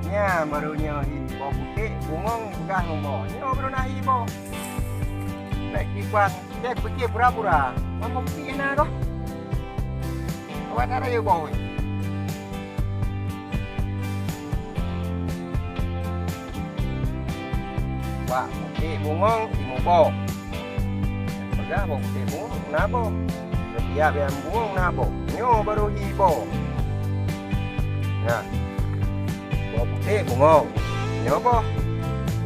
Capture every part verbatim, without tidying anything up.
Nyan baru nyoe hi boh putéh, bungong peugah ngon boh. Nyoe baru na hi boh. Bèk kiban, bèk pikée pura-pura. Ngon boh putéh na roh. Awak na rayeuk boh. Wak putéh bungong, timu boh. Peugah boh putéh bungong na boh. Setiap nyang bungong na boh. Nyoe baru hi boh. Nah. Boh putéh bungong. Nyoe boh.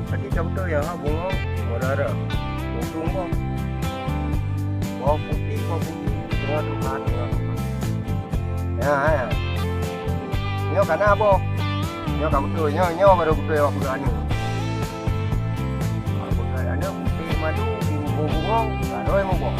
Tadi ka beutôi ya, bungong. Modara. Untung boh. Boh putéh, boh putéh. Teungoh tuha, teungoh tuha. Ya, ya. Nyoe ka na boh. Nyoe ka beutôi. Nyoe, nyoe baru beutôi awak peugah aneuk. Awak peugah aneuk putéh madu, bungong-bungong, ka rhoi muboh.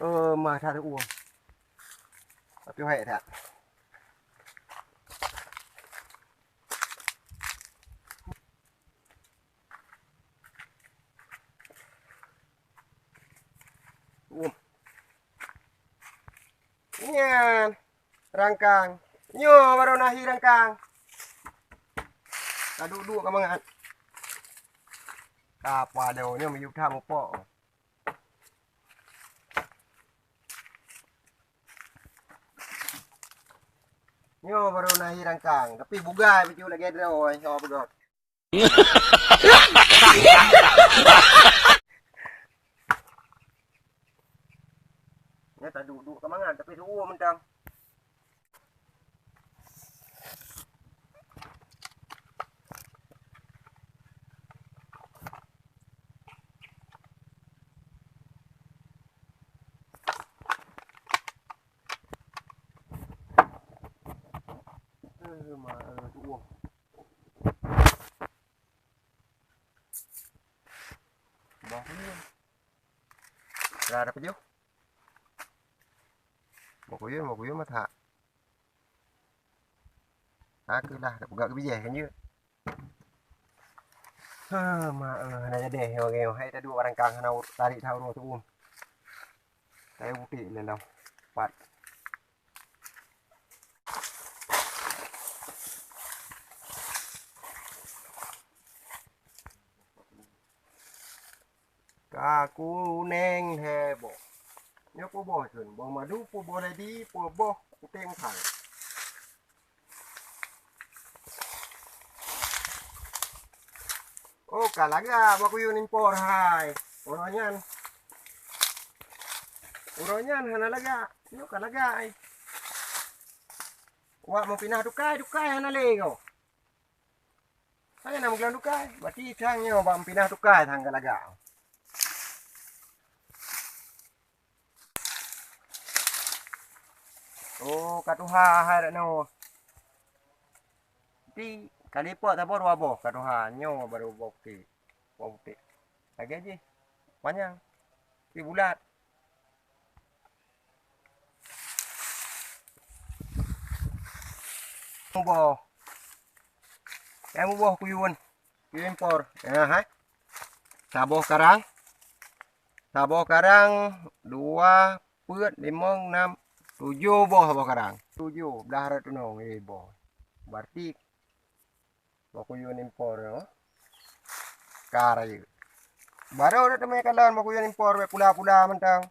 Oh, mah that uang. Tapi baik tak? Nyan rangkang. Nyoe baru na hi rangkang. Ka duek-duek ka mangat. Ka padô nyoe miyueb that mupok. Nyoe baru na hi rangkang, tapi bugai baju lagèe droe, ho beugöt. Nyan taduek-duek ka mangat, tapi su'uem mantong. Eh, ma, eh, su'uem. Bah kuyun. Lah, dah pejoh. Bah kuyun, bah kuyun mata. Aku lah, dah peugah keu bijéh kan je. Ha, ma, eh, hana jadi, oke, hai taduek barang kang, hana ur-, tarik that uroe su'uem. Saya butik lelong. Pat. Ka kuneng he boh. Nyoe peue boh kheun, boh madu, peue boh ledi, peue boh kuteng thai. Oh, ka lagak bah kuyun impor hai. Uroe nyan. Uroe nyan hana lagak, nyoe ka lagak ai. Wak meupinah tukai, tukai hana lé goe. Hana na meuglong tukai, berarti sang nyoe bak meupinah tukai sang ka lagak. Oh, ka tuha hai dak nyoe. Ti ka lipok saboh dua boh ka tuha, nyoe baru boh putéh. Boh putéh. Lagèe jih. Panyang. Ti bulat. Muboh. Nyang muboh kuyun. Kuyun impor. Nah, hai. Saboh karang. Saboh karang, dua, peuet, limong, nam, tujoh boh saboh karang. Tujoh, blah rot tunong, eh, boh. Berarti boh kuyun impor nyoe ka rayeuk. Barô dak teumé kalon boh kuyun impor, bèk pula-pula mantong.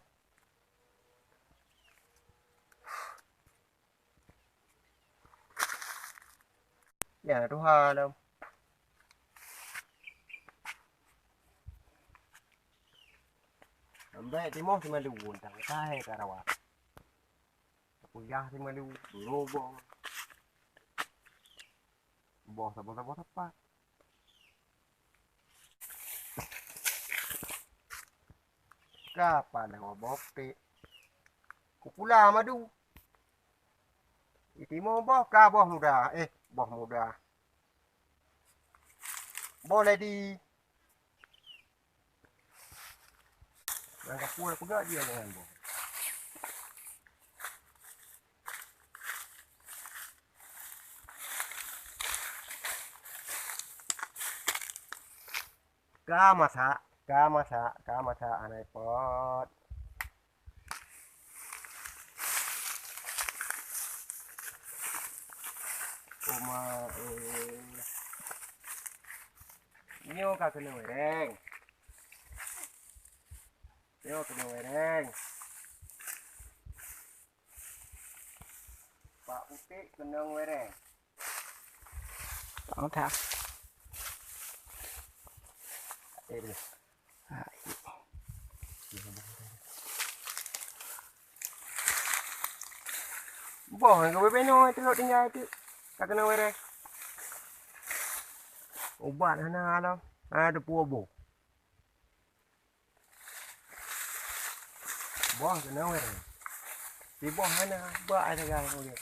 Ya, tuha lom. Ambek timoh simalu, entah ka hai ka rawa. Puyah simalu, lobong. Boh saboh-saboh tepat. Ka padang obok tik. Kupula madu. Itimoh boh ka boh muda. Eh, boh muda. Boh lady. Nyang kapue peugah jih nyan boh. Ka masak, ka masak, ka masak, hana ipot. Uma, eh. Nyoe ka keuneuk wereng. Nyoe keuneuk wereng. Pak Putik keuneuk wereng. Tang that. Eh, boleh. Boh, nyoe bubé nyoe, teulok tinggai tu. Ka keuneuk wereng. Ubat hana lom. Hana teupeu boh. Boh keuneuk wereng. Di boh hana, bak ai sagai keu dia.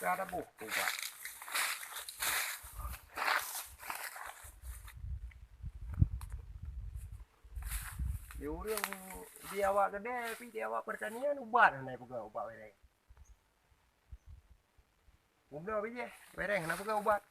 Ka ada boh ubat. Di ureueng di awak keudè, tapi di awak pertanian ubat hana peugah ubat wereng. Gubloe bijéh, wereng hana peugah ubat.